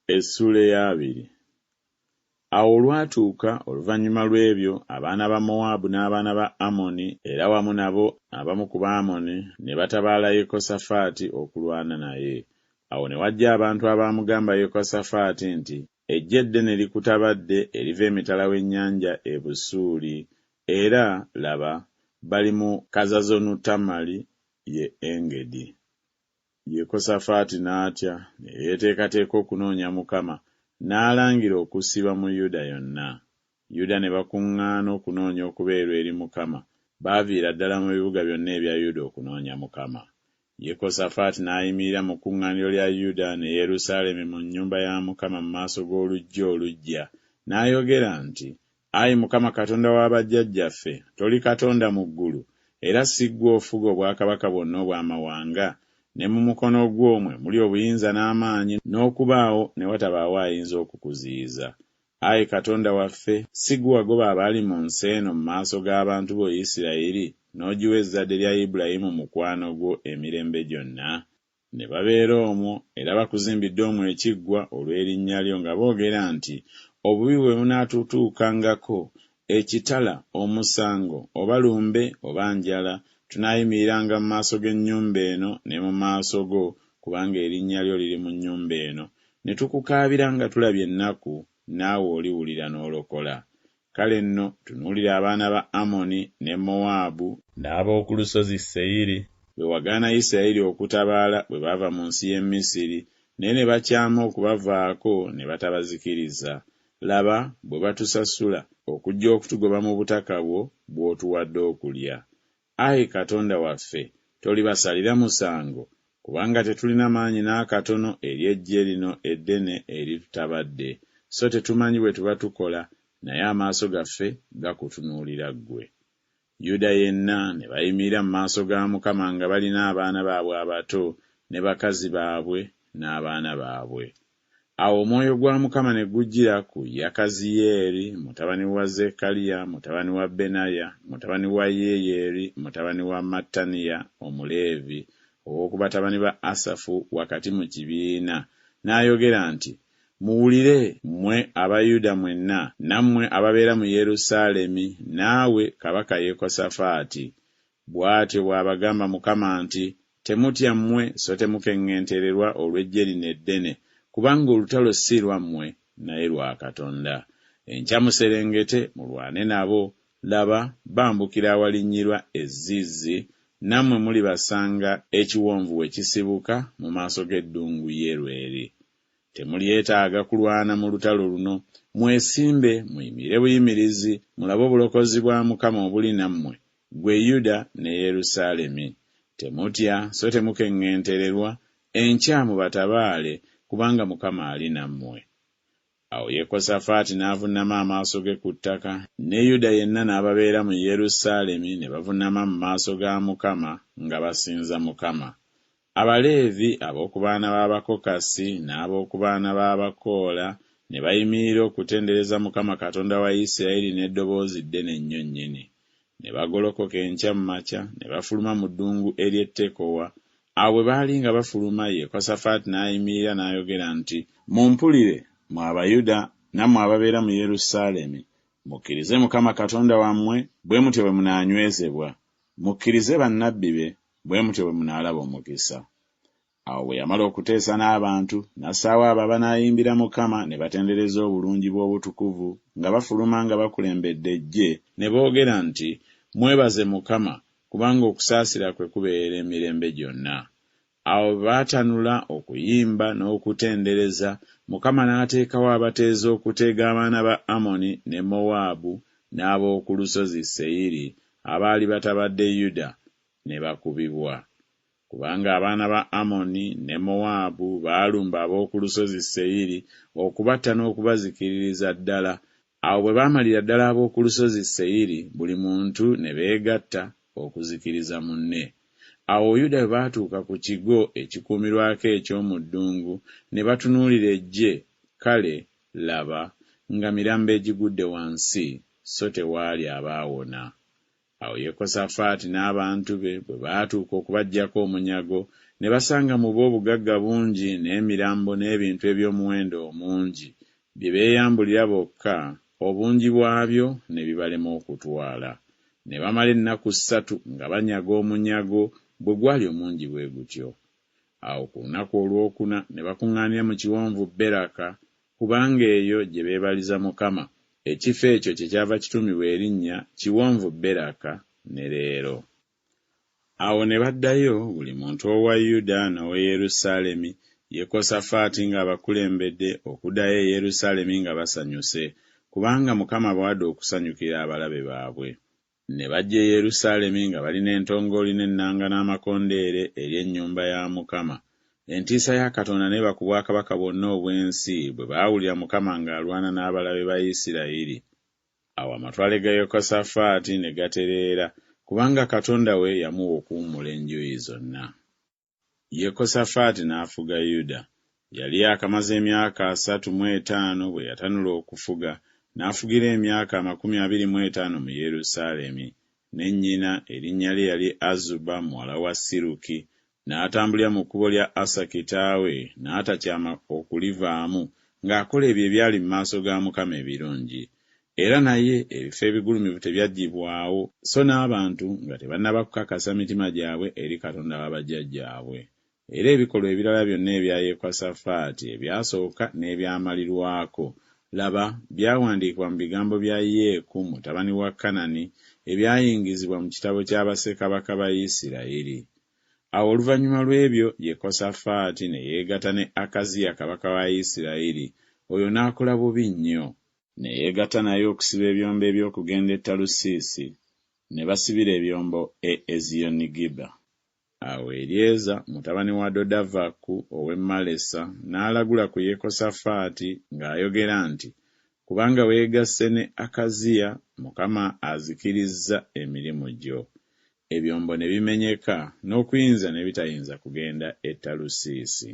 Essuula ey'abiri. Awo olwatuuka oluvannyuma lw'ebyo abaana ba Mowaabu n'abaana ba Amoni era wamu nabo abamu ku Baamoni ne batabaala Yekosafaati okulwana naye. Awo ne wajja abantu abaamugamba Yekosafaati nti Eggye eddene likutabadde eriva emitala w'ennyanja e Busuuli, era, laba, bali mu Kazazonutamali, ye Engedi. Yekosafaati n'atya, ne yeeteekateeka okunoonya Mukama, n'alangira okusiiba mu Yuda yonna. Yuda ne bakuŋŋaana okunoonya okubeerwa eri Mukama, baaviira ddala mu bibuga byonna ebya Yuda okunoonya Mukama. Yekosafaati n'ayimirira mu kkuŋŋaaniro lya Yuda ne Yerusaalemi mu nnyumba ya Mukama mu maaso g'oluggya oluggya, n'ayogera nti Ayi Mukama Katonda wa bajjajjaffe, toli Katonda mu ggulu? Era si ggwe ofuga obwakabaka bwonna obw'amawanga? Ne mu mukono gwo mwe muli obuyinza n'amaanyi n'okubaawo ne watabaawo ayinza okukuziyiza. Ayi Katonda waffe, si ggwe wagoba abaali mu nsi eno mu maaso g'abantu bo Isirayiri, n'ogiwa ezzadde lya Ibulayimu mukwano gwo emirembe gyonna? Ne babeera omwo, era bakuzimbidde omwo ekiggwa olw'erinnya lyo nga boogera nti Obubi bwe bunaatutuukangako, ekitala, omusango, oba lumbe, oba njala, tunaayimiriranga mu maaso g'ennyumba eno ne mu maaso go, kubanga erinnya lyo liri mu nnyumba eno, ne tukukaabira nga tulabye ennaku, naawe oliwulira n'olokola. Kale nno tunuulira abaana ba Amoni ne Mowaabu, n'ab'oku lusozi Seyiri, be wagaana Isiraeri okutabaala bwe baava mu nsi y'e Misiri, naye ne bakyama okubavaako ne batabazikiriza, laba, bwe batusasula okujja okutugoba mu butaka bwo bw'otuwadde okulya. Ai Katonda waffe, tolibasalira musango? Kubanga tetulina maanyi n'akatono eri eggye lino eddene eritutabadde, so tetumanyi bwe tuba tukola, naye amaaso gaffe gakutunuulira ggwe. Yuda yenna ne bayimirira mu maaso ga Mukama nga balina abaana baabwe abato ne bakazi baabwe n'abaana baabwe. Awo omwoyo gwa Mukama ne gujjira ku Yakaziyeeri mutabani wa Zekkaliya mutabani wa Benaya mutabani wa Yeyeeri mutabani wa Mattaniya Omuleevi ow'oku batabani ba Asafu wakati mu kibiina, n'ayogera nti, Muwulire, mmwe aba Yuda mwenna, nammwe ababeera mu Yerusaalemi, naawe, Kabaka Yekosafaati. Bw'atyo bw'abagamba Mukama nti, Temutya mmwe so temukeŋŋentererwa olw'eggye lino eddene, kubanga olutalo si lwammwe, naye lwa Katonda. Enkya muserengete mulwane nabo, laba, bambukira awalinnyirwa e Zizi, nammwe mulibasanga ekiwonvu we kisibuka mu maaso g'eddungu Yerweri. Temulyetaaga kulwana mu lutalo luno, mwesimbe muyimirire buyimirizi, mulabe obulokozi bwa Mukama obuli nammwe, ggwe Yuda ne Yerusaalemi. Temutya so temukeŋŋentererwa, enkya mubatabaale, kubanga Mukama ali nammwe. Awo Yekosafaati n'avunnama amaaso ge ku ttaka, ne Yuda yenna n'ababeera mu Yerusaalemi ne bavunnama mu maaso ga Mukama nga basinza Mukama. Abaleevi ab'oku baana b'Abakokasi n'ab'oku baana b'Abakoola ne bayimirira okutendereza Mukama Katonda wa Isirayiri n'eddoboozi ddene nnyo nnyini. Ne bagolokoka enkya mu makya ne bafuluma mu ddungu ery'e Tekowa. Awo bwe baali nga bafuluma, Yekosafaati n'ayimirira n'ayogera nti, Mumpulire, mmwe Abayuda nammwe ababeera mu Yerusaalemi, mukkirize Mukama Katonda wammwe, bwe mutyo bwe munaanywezebwa, mukkirize bannabbi be, bwe mutyo bwe munaalaba omukisa. Awo bwe yamala okuteesa n'abantu, n'assaawo abo abanaayimbira Mukama ne batendereza obulungi bw'obutukuvu nga bafuluma nga bakulembedde eggye, ne boogera nti Mwebaze Mukama, kubanga okusaasira kwe kubeerera emirembe gyonna. Awo bwe baatanula okuyimba n'okutendereza, Mukama n'ateekawo abateezi okuteega abaana ba Amoni ne Mowaabu n'ab'oku lusozi Seyiri abaali batabadde Yuda, ne bakubibwa. Kubanga abaana ba Amoni ne Mowaabu baalumba ab'oku lusozi Seyiri okubatta n'okubazikiririza ddala. Awo bwe baamalira ddala ab'oku lusozi Seyiri, buli muntu ne beegatta okuzikiriza munne. Awo Yuda bwe baatuuka ku kigo ekikuumirwako eky'omu ddungu, ne batunuulira eggye, kale, laba, nga mirambo egigudde wansi, so tewaali abaawona. Awo Yekosafaati n'abantu be bwe baatuuka okubaggyako omunyago, ne basanga mu bo obugagga bungi n'emirambo n'ebintu eby'omuwendo omungi, bye beeyambulira bokka, obungi bwabyo ne bibalema okutwala. Ne bamala ennaku ssatu nga banyaga omunyago, bwe gwali omungi bwe gutyo. Awo ku lunaku olw'okuna ne bakuŋŋaanira mu kiwonvu Beraka, kubanga eyo gye beebaliza Mukama, ekifo ekyo kyekyava kituumibwa erinnya Kiwonvu Beraka ne leero. Awo ne baddayo, buli muntu owa Yuda n'ow'e Yerusaalemi, Yekosafaati ng'abakulembedde, okuddayo e Yerusaalemi nga basanyuse, kubanga Mukama abawadde okusanyukira abalabe baabwe. Ne bajja e Yerusaalemi nga balina entongooli n'ennanga n'amakondeere eri ennyumba ya Mukama. Entiisa ya Katonda n'eba ku bwakabaka bwonna obw'ensi bwe baawulira Mukama ng'alwana n'abalabe ba Isirayiri. Awo amatwale ga Yekosafaati ne gatereera, kubanga Katonda we yamuwa okuwummula enjuyi zonna. Yekosafaati n'afuga Yuda. Yali yaakamaze emyaka 35 bwe yatanula okufuga, n'afugira emyaka 25 mu Yerusaalemi. Ne nnyina erinnya lye yali Azuba muwala wa Siruki. N'atambulira mu kkubo lya Asa kitaawe, n'atakyama okulivaamu, ng'akola ebyo ebyali mu maaso ga Mukama ebirungi. Era naye ebifo ebigulumivu tebyaggyibwawo, so n'abantu nga tebannaba kukakasa mitima gyabwe eri Katonda wa bajjajjaabwe. Era ebikolwa ebirala byonna ebya Yekosafaati ebyasooka n'ebyamalirwako, laba, byawandiikibwa mu bigambo bya Yeeku mutabani wa Kanani ebyayingizibwa mu kitabo kya bassekabaka ba Isirayiri. Awo oluvannyuma lw'ebyo Yekosafaati ne yeegatta ne Akaziya kabaka wa Isirayiri, oyo n'akola bubi nnyo. Ne yeegatta naye okusiba ebyombo eby'okugenda e Talusiisi, ne basibira ebyombo e Eziyonigeba. Awo Eryeza mutabani wa Dodavakku ow'e Malesa n'alagula ku Yekosafaati ng'ayogera nti Kubanga weegasse ne Akaziya, Mukama azikirizza emirimu gyo. Ebyombo ne bimenyeka, n'okuyinza ne bitayinza kugenda e Talusiisi.